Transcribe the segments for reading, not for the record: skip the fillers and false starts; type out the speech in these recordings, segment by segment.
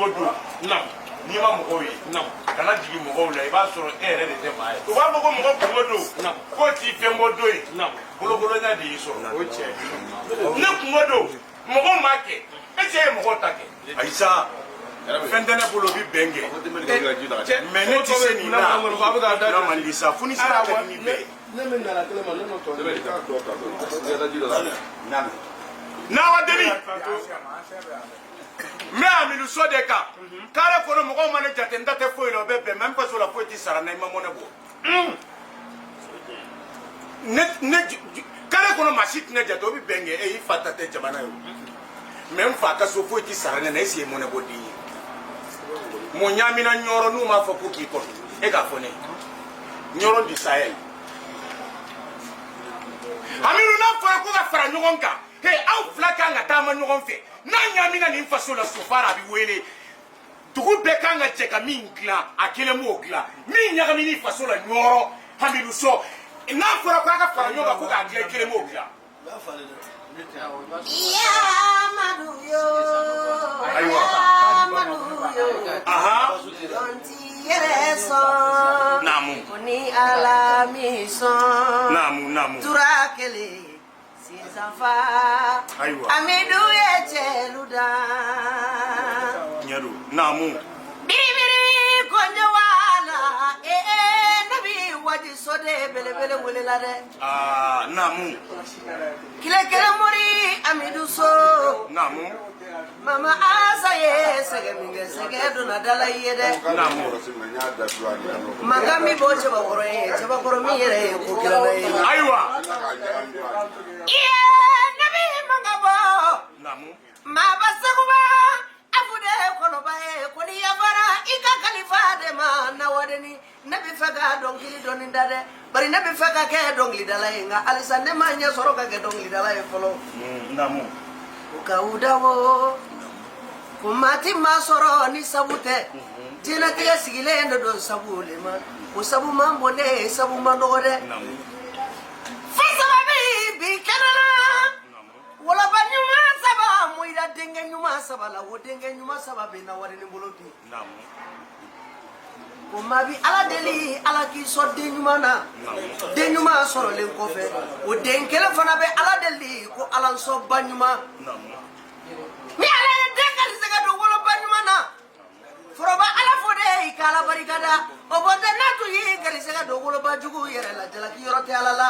kunko don, n'i ma mɔgɔw ye, kana jigin mɔgɔw la. I b'a sɔrɔ e yɛrɛ de tɛ maa ye. U b'a fɔ ko mɔgɔ kunko don, k'o t'i fɛn bɔ don ye, bolokolonya de y'i sɔrɔ. Ne kunko don, mɔgɔw m'a kɛ, e cɛ ye mɔgɔw ta kɛ. Ayi sa, fɛn tɛ ne bolo, o bɛ bɛn kɛ, mais ne tɛ se nin na. Na man di sa, fo ni sira ka di ni bɛɛ ye. Ne min nana kelen ma, ne n'o tɔ. N'awa deli n bɛ Amidu so de kan kare kɔnɔ. Mɔgɔw ma ne jate, n ta tɛ foyi la, o bɛ bɛn, mais n faso la foyi tɛ sara n na, i ma mɔnɛ bɔ. Ne kare kɔnɔ, maa si tɛ ne jate, o bɛ bɛn kɛ. E i fa ta tɛ jamana ye o, mais n fa ka so foyi tɛ sara ne na. E si ye mɔnɛ bɔ den ye. Mun ɲaamina Ɲɔrɔ, n'u m'a fɔ ko k'i kɔnɔ, e k'a fɔ ne ye Ɲɔrɔ du Sahel. Amidu, n'a fɔra ko ka fara ɲɔgɔn kan, he, aw fila kan ka taama ɲɔgɔn fɛ. N'a ɲaamina nin faso la, sofara a bɛ wele, dugu bɛɛ kan ka jɛ ka min dilan, a kelen b'o dilan. Min ɲagamini faso la Ɲɔrɔ, Hamidu sɔ, n'a fɔra k'a ka fara ɲɔgɔn kan ko k'a dilan, i kelen b'o dilan. Yamadu yo. Ayiwa. Yamadu yo. Dɔnti yɛrɛ sɔn. Ko ni Ala min sɔn. Naamu, naamu. Tura kelen sisan fa. Ayiwa. Amidu ye cɛlu dan. Tiɲɛ don, naamu. Biribiri kɔnjɛ wala. Ee, ne bi waji so de belebele welela dɛ. Aa, naamu. Kile kelen mori Amidu so. Mama Asa ye sɛgɛ min kɛ, sɛgɛ donna dala i ye dɛ. Mankan min bɔ cɛbakɔrɔ ye, cɛbakɔrɔ min yɛrɛ ye ko kilanna ye. Ayiwa. Iye, ne bi mankan bɔ. Maaba Seguba afude kɔnɔba ye, ko ni yafara i ka kalifa de ma nawadeni. Ne bi fɛ ka dɔnkili dɔɔni da dɛ, bari ne bi fɛ ka kɛ dɔnkilidala ye, nka halisa ne ma ɲɛ sɔrɔ ka kɛ dɔnkilidala ye fɔlɔ. O ka u dabɔ ko maa ti maa sɔrɔ ni sabu tɛ. Diɲɛlatigɛ sigilen de don sabu le ma, o sabu man bon ne, sabu man dɔgɔ dɛ. Fɛn saba bɛ bi kɛnɛ la, woloba ɲuman saba, moyira denkɛ ɲuman saba la, o denkɛ ɲuman saba bɛ na wari ni bolo bi. Ko maa bi Ala deli, Ala k'i sɔn den ɲuman na. Den ɲuman sɔrɔlen kɔfɛ, o den kelen fana bɛ Ala deli ko Ala n sɔn ba ɲuman. Ni Ala ye den garisɛgɛ don woloba ɲuman na, foroba Ala fo de, i ka Ala barika da. O bɔ tɛ, n'a tun y'i garisɛgɛ don woloba jugu yɛrɛ la, jalaki yɔrɔ tɛ Ala la.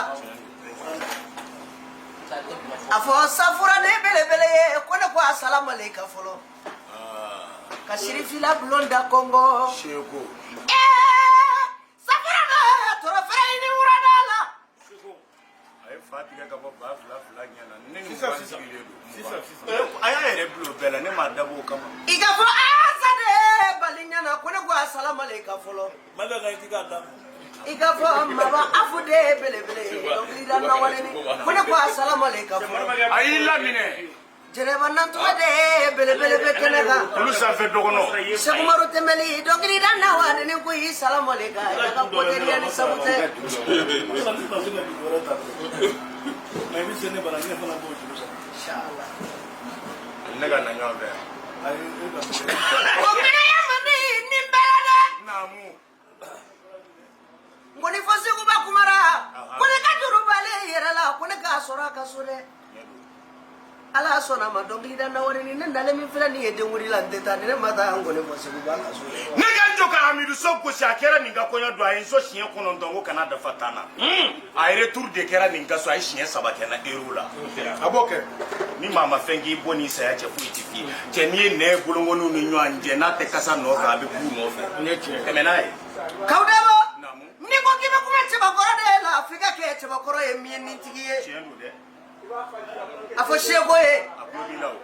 A fɔ safura ne belebele ye ko ne ko asalamaleka fɔlɔ ka sirifila bulon da kɔngɔ. Seko. Ee, safura dɔ tɔrɔ fɛrɛ ɲini wurada la. A ye fa tigɛ ka bɔ ba fila fila ɲɛ na, ne ni mugan sigilen don. A y'a yɛrɛ bila o bɛɛ la, ne m'a dabɔ o kama. I ka fɔ asa de bali ɲɛna ko ne ko asalamaleka fɔlɔ. I ka fɔ maba afu de belebele ye dɔnkilida nawaleni ko ne ko asalamaleka fɔlɔ. A y'i laminɛ. Jɛnɛba nantuma de belebele bɛ kɛnɛ kan. Olu sanfɛ dɔgɔnɔ. Sekumaru tɛmɛli dɔnkilida nawaleni ko i salamaleka ka ko teriya ni sabu tɛ. Inshallah. Ne ka na ɲɔgɔn fɛ yan. Ko ŋanaya man di nin bɛɛ la dɛ. Nkɔni fɔ Seguba kumara ko ne ka juru b'ale yɛrɛ la, ko ne k'a sɔrɔ a ka so dɛ. Ala sɔnna a ma, dɔnkilida nawaleni ne nalen min filɛ nin ye denkundi la, n tɛ taa ni ne ma taa nkɔni fɔ Seguba ka so dɛ. Ne ka n jɔ ka Hamidu so gosi, a kɛra nin ka kɔɲɔ don, a ye n sɔn siɲɛ 9 ko kana dafa 10 na. A retour de kɛra nin ka so, a ye siɲɛ 3 kɛ n na euro la. A b'o kɛ. Ni maa ma fɛn k'i bɔ n'i saya cɛ, foyi tɛ f'i ye. Cɛ, n'i ye nɛn bolongɔniw ni ɲɔgɔn cɛ, n'a tɛ kasa nɔfɛ, a bɛ b'u nɔfɛ. Tɛmɛ n'a ye. Kaw Dabo. Naamu. N'i ko k'i bɛ kuma cɛbakɔrɔ de la, f'i ka kɛ cɛbakɔrɔ ye min ye nintigi ye. Tiɲɛ don dɛ. A fɔ seko ye. A tulo b'i la o.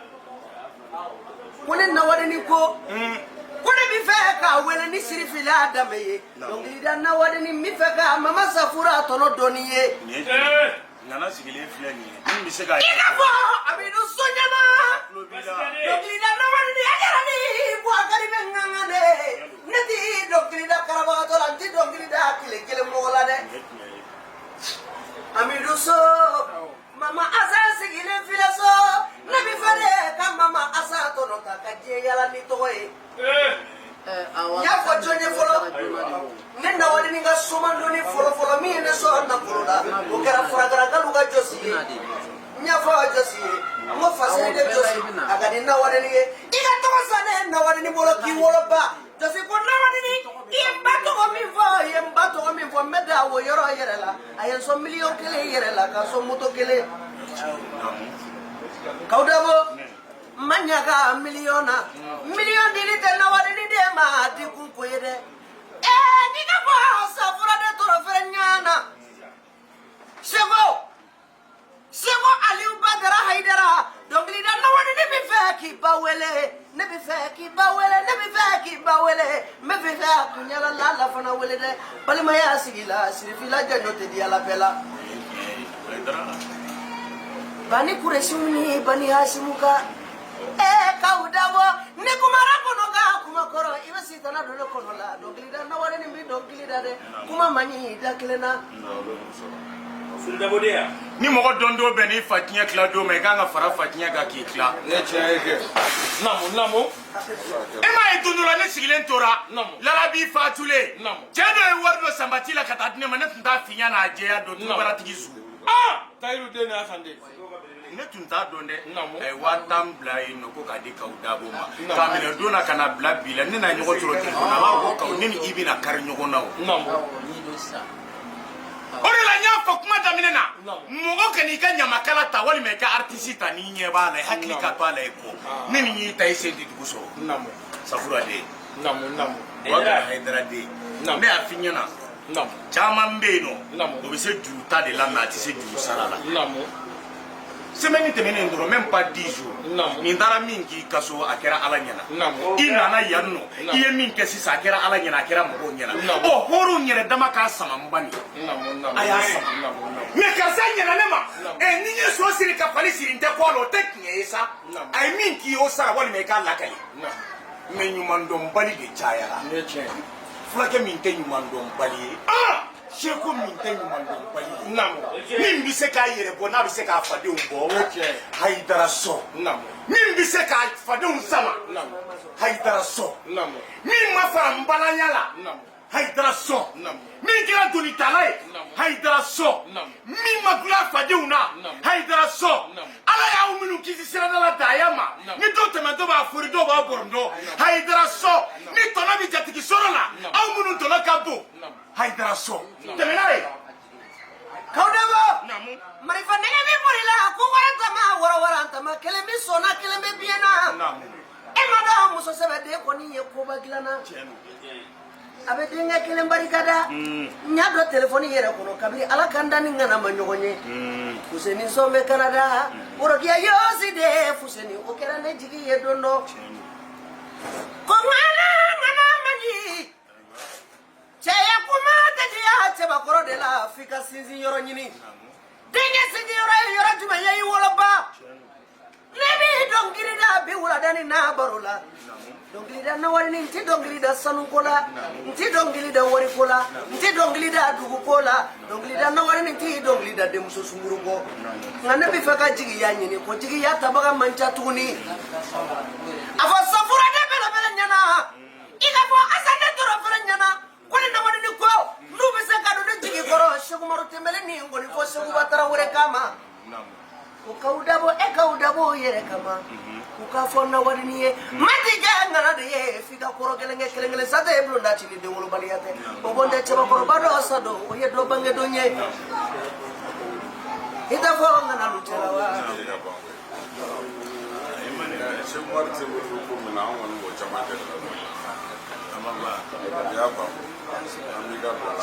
Ko ne nawadeni ko ne bɛ fɛ k'a wele ni sirifila danbe ye. Dɔnkilida nawadeni n bɛ fɛ ka mama safura tɔnɔ dɔɔni ye. Nin ye jumɛn ye? Nana sigilen filɛ nin ye, min bɛ se k'a I ka fɔ Amidu so ɲɛna. Tulo b'i la. Dɔnkilida nawadeni a kɛra ni Buwakari bɛ ŋaŋa de. Ne ti dɔnkilida karabagatɔ la, n ti dɔnkilida tile kelen mɔgɔ la dɛ. Nin ye tiɲɛ ye. Amidu so, mama Asa sigilen filɛ so, ne bɛ fɛ de ka mama Asa tɔnɔ ta. la ka diɲɛ yala ni tɔgɔ ye. N y'a fɔ jɔn ye fɔlɔ, ne Nawadeni ka somandonni fɔlɔfɔlɔ min ye ne sɔrɔ nafolo la, o kɛra faragarakalu ka jɔsi ye. N y'a fɔ jɔsi ye, n ko fasiri de jɔsi a ka di Nawadeni ye. I ka tɔgɔ san ne Nawadeni bolo k'i woloba jɔsi ko Nawadeni, i ye n ba tɔgɔ min fɔ, i ye n ba tɔgɔ min fɔ, n bɛ da o yɔrɔ yɛrɛ la. A ye n sɔn miliyɔn 1 yɛrɛ la ka sɔn moto kelen. Kaw Dabo ma ɲaga miliyɔn na, miliyɔn dili tɛ Nawadeni den ma a di kun ko ye dɛ. Ɛɛ n'i ka bɔ safura de tɔrɔ fɛrɛ ɲana seko seko Aliyu Badara Hayidara dɔnkilida Nawadeni bɛ fɛ k'i ba wele, ne bɛ fɛ k'i ba wele, ne bɛ fɛ k'i ba wele, n bɛ fɛ a kunyala lala fana wele dɛ. Balimaya sigi la sirifila janjo tɛ di ala bɛɛ la. Bani Kuresiw ni Bani Hasimu ka ee Kaw Dabo ni kumara kɔnɔ ka kuma kɔrɔ i bɛ sitana don ne kɔnɔ la. Dɔnkilida Nawadeni bɛ dɔnkili da dɛ, kuma man ɲi da kelen na. Ni mɔgɔ dɔn don bɛn n'i fa tiɲɛ tila don ma, i kan ka fara fa tiɲɛ kan k'i tila. Ne tiɲɛ ye kɛ. Naamu, naamu. E m'a ye don dɔ la ne sigilen tora Lalabi fatulen, cɛ dɔ ye wari dɔ sanbati la ka taa di ne ma, ne tun t'a finya n'a jɛya dɔn, tubaratigi zu. Ah! Tayiru den ni Asan den. Ne tun t'a dɔn dɛ. A ye 10 000 bila yen nɔ ko k'a di Kaw Dabo ma, k'a minɛ don na ka na bila bi la. Ne n'a ɲɔgɔn sɔrɔ telefɔni na, a b'a fɔ ko Kaw, ne ni i bɛna kari ɲɔgɔn na o. O de la n y'a fɔ kuma daminɛ na, mɔgɔ kan'i ka ɲamakala ta walima i ka artiste ta n'i ɲɛ b'a la, i hakili ka to a la i kɔ. Ne ni y'i ta, i sen tɛ dugu sɔrɔ. Safura den. Naamu, naamu. Boubacar Hayidara den. Ne y'a f'i ɲɛna, caman bɛ yen nɔ, o bɛ se juru ta de la, mais a tɛ se juru sara la. Semaine tɛmɛnen dɔrɔn, même pas 10 jours, nin taara min k'i ka so, a kɛra Ala ɲɛna. I nana yan nɔ, i ye min kɛ sisan, a kɛra Ala ɲɛna, a kɛra mɔgɔw ɲɛna. Ɔ hɔrɔnw yɛrɛ dama k'a sama n ba nin, a y'a sama, mais karisa ɲɛna ne ma ɛ, ni n ye so siri ka fali siri, n tɛ kɔ a la, o tɛ tiɲɛ ye sa. A ye min k'i ye, o sara walima i k'a lakale. Mais ɲumandɔnbali de cayara. Fulakɛ min tɛ ɲumandɔnbali ye, seko min tɛ ɲumandɔnbali ye, min bɛ se k'a yɛrɛ bɔ n'a bɛ se k'a fadenw bɔ, Hayidara sɔn. Min bɛ se k'a fadenw sama, Hayidara sɔn. Min ma fara n balanya la, Hayidara sɔn. Min kɛra donitala ye, Hayidara sɔn. Min ma gula fadenw na, Hayidara sɔn. Ala y'aw minnu kisi sirada la daya ma, ni dɔw tɛmɛntɔ b'a fori, dɔw b'a bɔrɔntɔ, Hayidara sɔn. Ni tɔnɔ bɛ jatigi sɔrɔ la, aw minnu tɔnɔ ka bon, Hayidara sɔn. Tɛmɛ n'a ye. Kaw Dabo, marifa nɛgɛ bɛ boli la ko warantama wɔrɔ warantama kelen bɛ sɔnna, kelen bɛ biɲɛ na. E ma dɔn muso sɛbɛden kɔni ye koba dilanna, a bɛ denkɛ kelen barikada. N y'a dɔn telefɔni yɛrɛ kɔnɔ kabini Ala kan da ni ŋana ma ɲɔgɔn ye. Fuseni sɔn bɛ Kanada, Worokiya yɔsi de Fuseni, o kɛra ne jigi ye don dɔ ko ŋana ŋana man ɲi. Cɛya kuma tɛ diya cɛbakɔrɔ de la, f'i ka sinsin yɔrɔ ɲini. Denkɛ sinsin yɔrɔ ye yɔrɔ jumɛn ye? I woloba. Ne b'i dɔnkili da bi wulada ni n'a baro la, dɔnkili da Nawadeni, n ti dɔnkili da sanuko la, n ti dɔnkili da wariko la, n ti dɔnkili da duguko la. Dɔnkili da Nawadeni, n ti dɔnkili da denmuso sunguru kɔ. Nka ne bɛ fɛ ka jigiya ɲini ko jigiya tabaga man ca tuguni. A fɔ safura de bɛlɛbɛlɛ ɲɛna, i ka fɔ Asan de tɔrɔ fɛrɛ ɲɛna ko ni Nawadeni ko n'u bɛ se ka don ne jigi kɔrɔ. Sekumaru Tɛnbɛlɛ ni nkɔni fɔ Sekuba Tarawele kama ko Kaw Dabo, e Kaw Dabo yɛrɛ kama k'u k'a fɔ Nawadeni ye matigɛ ŋana de ye f'i ka kɔrɔ kelen kɛ kelen kelen sa tɛ e bulonda ci ni denwolobaliya tɛ o bɔn tɛ cɛbakɔrɔba dɔ sa don o ye dɔ bange don ye i t'a fɔ ŋana lu cɛla wa. Sekumaru tɛ wele ko min na, an kɔni b'o caman kɛ. I y'a faamu, an b'i ka bila la.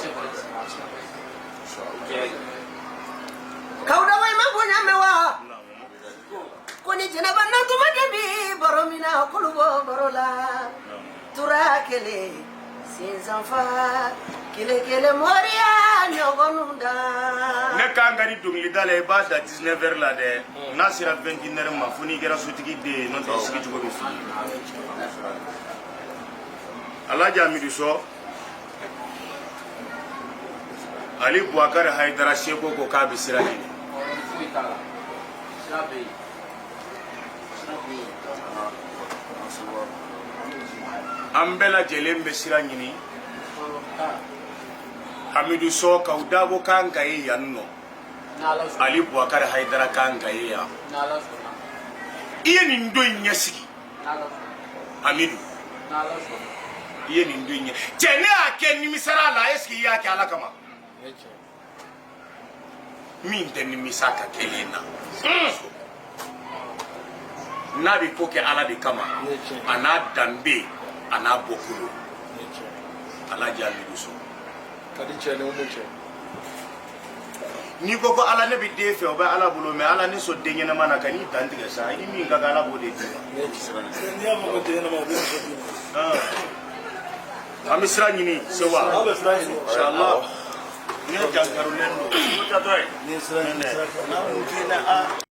Kaw Dabo, i ma bonya mɛn wa? Ko ni jɛnɛba nantuma de bi baro min na, k'olu bɔ baro la tura kelen sinsanfa kelen kelen moriya ɲɔgɔnnu da. Ne kan ka di dɔnkilida la, i b'a da 19 heures la dɛ. N'a sera 21 heures ma, fo n'i kɛra sotigi den ye, n'o tɛ i sigi cogo bɛ f'i ye. Alhaji Amidu Sɔ Ali Boubacar Hayidara Seko ko k'a bɛ sira ɲini. Foyi t'a la, sira bɛ yen, sira bɛ yen. An bɛɛ lajɛlen bɛ sira ɲini. Hamidu Sɔ Kawu Dabo kan ka ye yan nɔ, Ali Bubakari Hayidara kan ka ye yan. I ye nin don in ɲɛsigi, Hamidu, i ye nin don in ɲɛ. Cɛ, ne y'a kɛ nimisara a la. Est ce que i y'a kɛ Ala kama? Min tɛ nimisa ka kɛlen na, n'a bɛ ko kɛ Ala de kama, a n'a danbe, a n'a bɔkolo, Alaji Hamidu Sɔ. Ka di cɛ ni mun cɛ. N'i ko Ala, ne bɛ den fɛ, o bɛ Ala bolo. Mɛ Ala ne sɔn den ɲɛnama na, ka n'i dan tigɛ sa, i ni min ka kan, Ala b'o de d'i ma. N'i y'a fɔ ko den ɲɛnama, o bɛ muso d'i ma. An bɛ sira ɲini, Sewa. Aw bɛ sira ɲini. Inshallah, ne jankarolen don. N'i ye sira ɲini, sira n'a mun k'i la, aa.